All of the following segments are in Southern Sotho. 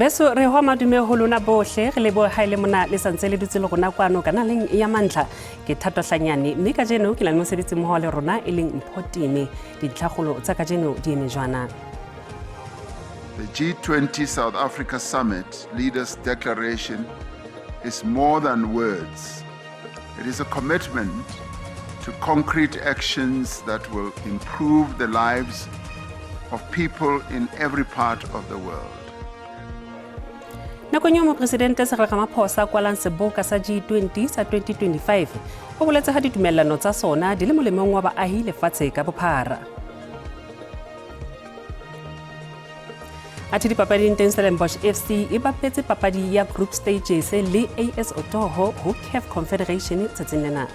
Beso re hwa madume ho lona bohle re lebohe ha e le mona le santse le dutse le rona kwano kanaleng ya mantlha ke Thato Hlanyane mme kajeno ke na le mosebetsi mmoho le rona e leng Mpho Time. Dintlhakgolo tsa kajeno di eme jwana. The G20 South Africa Summit Leaders Declaration is more than words. It is a commitment to concrete actions that will improve the lives of people in every part of the world. Nakong eo Mopresidente Cyril Ramaphosa a kwalang seboka sa G20 sa 2025, o boletse ha ditumellano tsa sona di le molemong wa baahi lefatshe ka bophara. Athe dipapading teng Stellenbosch FC e bapetse papadi ya group stages le AS Otoho ho CAF Confederation tsatsing lena.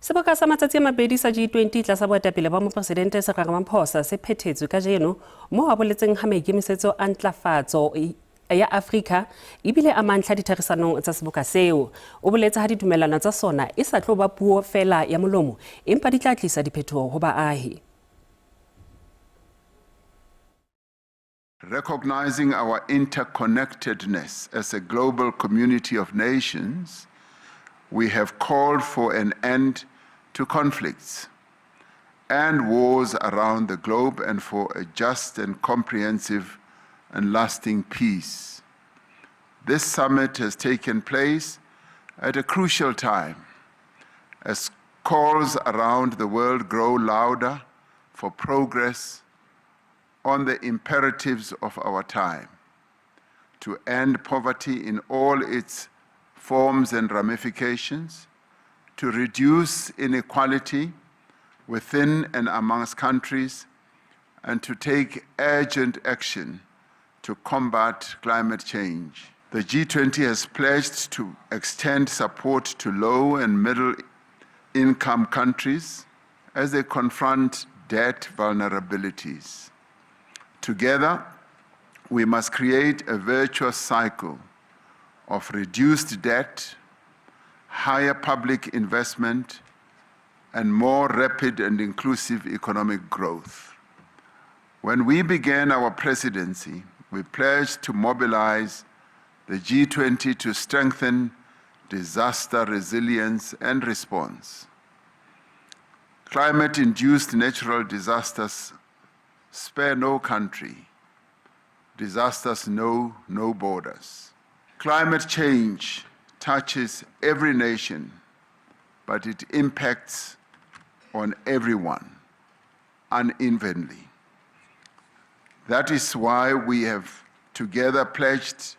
Seboka sa matsatsi a mabedi sa G20 tlasa boetapele ba Mopresidente Cyril Ramaphosa se phethetswe kajeno moo a boletseng ha maikemisetso a ntlafatso ya Afrika ebile a mantlha ditherisanong tsa seboka seo. O boletse ha ditumellano tsa sona e sa tlo ba puo feela ya molomo empa di tla tlisa diphetoho ho baahi. Recognizing our interconnectedness as a global community of nations, we have called for an end to conflicts and wars around the globe and for a just and comprehensive and lasting peace. This summit has taken place at a crucial time as calls around the world grow louder for progress on the imperatives of our time to end poverty in all its forms and ramifications, to reduce inequality within and amongst countries, and to take urgent action to combat climate change. The G20 has pledged to extend support to low and middle income countries as they confront debt vulnerabilities. Together, we must create a virtuous cycle of reduced debt, higher public investment, and more rapid and inclusive economic growth. When we began our presidency, we pledged to mobilize the G20 to strengthen disaster resilience and response. Climate-induced natural disasters spare no country. Disasters know no borders. Climate change touches every nation, but it impacts on everyone unevenly. That is why we have together pledged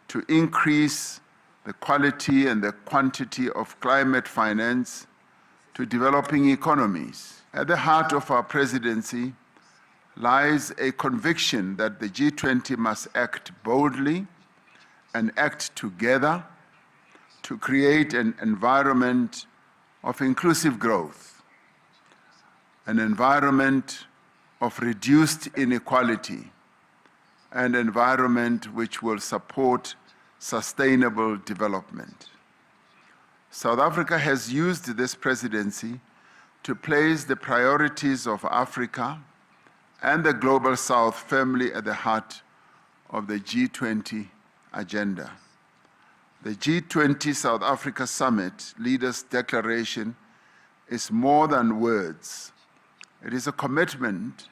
to increase the quality and the quantity of climate finance to developing economies. At the heart of our presidency lies a conviction that the G20 must act boldly and act together to create an environment of inclusive growth, an environment of reduced inequality, an environment which will support sustainable development. South Africa has used this presidency to place the priorities of Africa and the Global South firmly at the heart of the G20 agenda. The G20 South Africa Summit Leaders Declaration is more than words. It is a commitment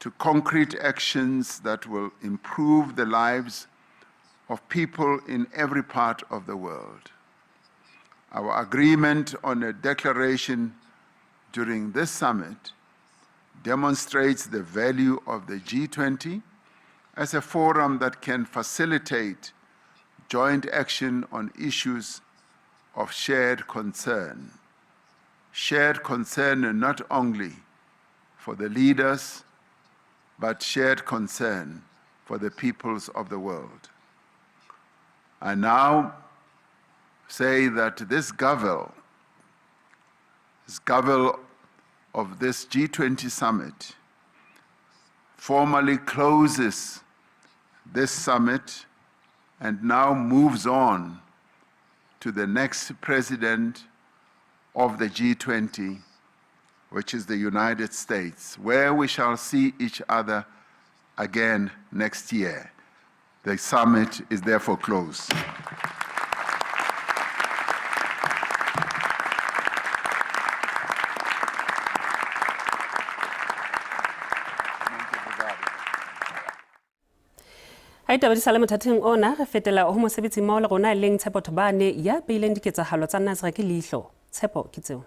to concrete actions that will improve the lives of people in every part of the world. Our agreement on a declaration during this summit demonstrates the value of the G20 as a forum that can facilitate joint action on issues of shared concern. Shared concern not only for the leaders, but shared concern for the peoples of the world. I now say that this gavel of this G20 summit, formally closes this summit and now moves on to the next president of the G20, which is the United States, where we shall see each other again next year. The summit is therefore closed. Ha ditaba di sa le mothating ona, re fetela ho mosebetsi mmoho le rona e leng Tshepo Thobane ya beileng diketsahalo tsa Nasrec leihlo. Tshepo ke tseo.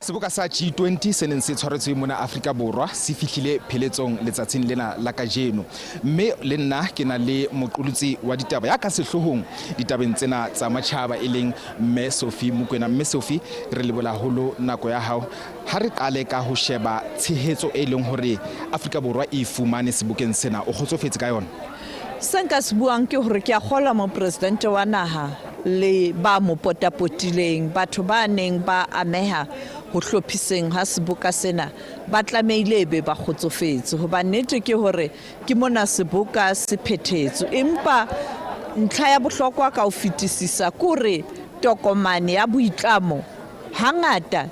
Seboka sa G20 se neng se tshwaretswe mona Afrika Borwa se fihlile pheletsong letsatsing lena la kajeno, mme le nna ke na le moqolotsi wa ditaba ya ka sehloohong ditabeng tsena tsa matjhaba e leng Mme Sophie Mokoena. Mme Sophie, re leboha haholo nako ya hao. Ha re qale ka ho sheba tshehetso e leng hore Afrika Borwa e fumane sebokeng sena, o kgotsofetse ka yona? Se nka se buang ke hore ke a kgolwa mopresidente wa naha le ba mo potapotileng, batho ba neng ba ameha ho hlophiseng ha seboka sena, ba tlamehile e be ba kgotsofetse. Hoba nnete ke hore ke mona seboka se phethetswe. Empa ntlha ya bohlokwa ka ho fetisisa ke hore tokomane ya boitlamo hangata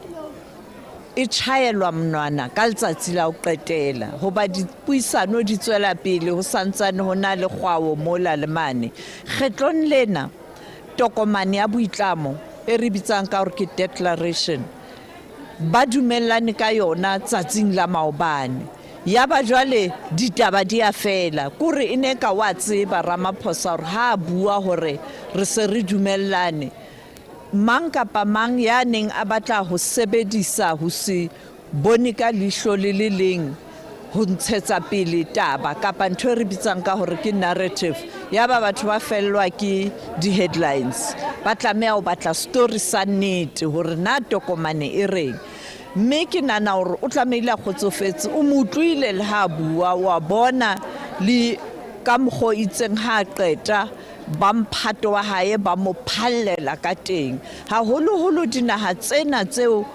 e tjhaelwa monwana ka letsatsi la ho qetela, hoba dipuisano di tswela pele ho santsane ho na le kgwao mola le mane. Kgetlong lena, tokomane ya boitlamo e re bitsang ka hore ke declaration, ba dumellane ka yona tsatsing la maobane. Yaba jwale ditaba di a fela. Ke hore e ne ka wa tseba Ramaphosa hore ha a bua hore re se re dumellane, mang kapa mang ya neng a batla ho sebedisa ho se bone ka leihlo le le leng ho ntshetsa pele taba kapa ntho e re bitsang ka hore ke narrative, yaba batho ba fellwa ke di-headlines, ba tlameha ho batla story sa nnete hore na tokomane e reng. Mme ke nahana hore o tlamehile a kgotsofetse, o mo utlwile le ha a bua, wa bona le ka mokgwa o itseng ha a qeta ba mphato wa hae ba mo phallela ka teng, haholoholo dinaha tsena tseo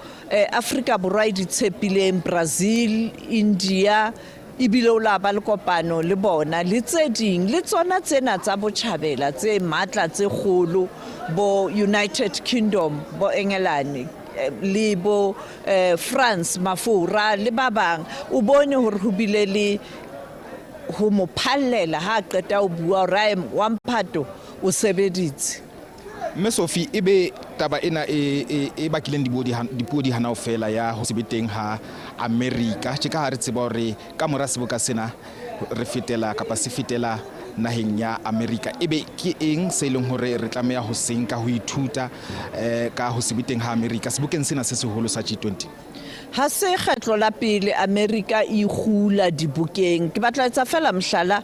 Afrika Borwa e di tshepileng, Brazil, India, ebile o la ba le kopano le bona, le tse ding, le tsona tsena tsa botjhabela tse matla tse kgolo, bo United Kingdom, bo Engelane, le bo France, Mafora le ba bang. O bone hore ho bile le ho mo phallela ha a qeta ho bua hore ae wa mphato o sebeditse. Mme Sophie, ebe taba ena e, e, e bakileng dipuo di hana ho fela ya ho se be teng ha Amerika, tje ka ha re tseba hore ka mora seboka sena re fetela kapa se fetela naheng ya Amerika, ebe ke eng se leng hore re tlameha ho se nka ho ithuta ka ho se be teng ha Amerika sebokeng sena se seholo sa G20? Ha se kgetlo la pele Amerika e ikgula dibokeng. Ke batla etsa feela mohlala,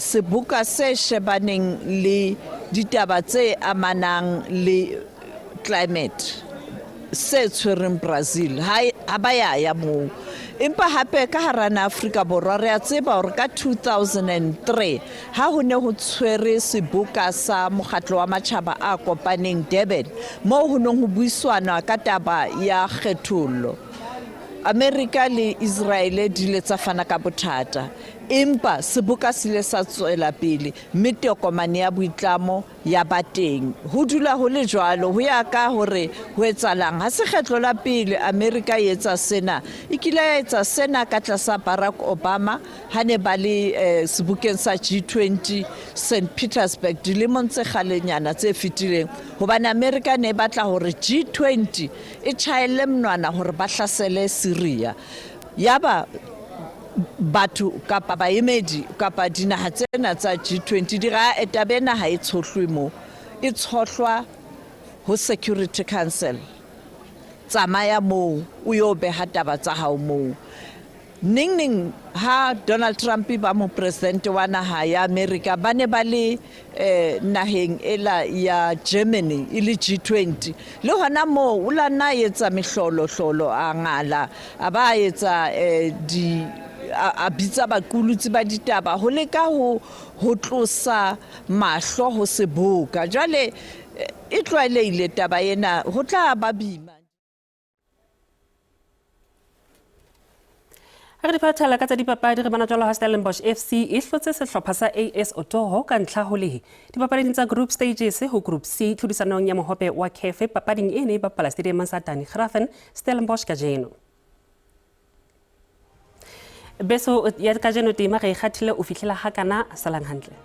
seboka se shebaneng le ditaba tse amanang le climate se tshwereng Brazil, ha ba ya ya moo. Empa hape ka hara na Afrika Borwa re a tseba hore ka 2003 ha ho ne ho tshwere seboka sa Mokgatlo wa Matjhaba a Kopaneng Durban, moo ho neng ho buiswanwa ka taba ya kgethollo, Amerika le Iseraele di ile tsa fana ka bothata, empa seboka se ile sa tswela pele mme tokomane ya boitlamo ya ba teng. Ho dula ho le jwalo ho ya ka hore ho etsahalang. Ha se kgetlo la pele Amerika e etsa sena. E kile ya etsa sena ka tlasa Barack Obama ha ne ba le sebokeng sa G20 St. Petersburg dilemong tse kgalenyana tse fetileng, hobane Amerika ne e batla hore G20 e tjhaelle monwana hore ba hlasele Syria. Yaba batho kapa baemedi kapa dinaha tsena tsa G20 di re, ae, taba ena ha e tshohlwe mo, e tshohlwa ho Security Council. Tsamaya moo o yo beha taba tsa hao moo. Neng neng ha Donald Trump ba mopresidente wa naha ya Amerika ba ne ba le naheng ela ya Germany e le G20, le hona moo o la nna a etsa mehlolohlolo, a ngala, a ba a etsa di a bitsa baqulutsi ba ditaba ho leka ho ho tlosa mahlo ho seboka. Jwale e tlwaelehile taba ena, ho tla ba boima. Ha re di phathela ka tsa dipapadi re bona jwalo ha Stellenbosch FC e hlotse sehlopha sa AS Otoho ka ntlha ho lehe dipapading tsa group stages ho group C tlhodisanong ya mohope wa CAF papading e ne e bapala stadiumong sa Danie Craven Stellenbosch kajeno. Beso ya kajeno tema re e kgathile o fihlela hakana salang hantle.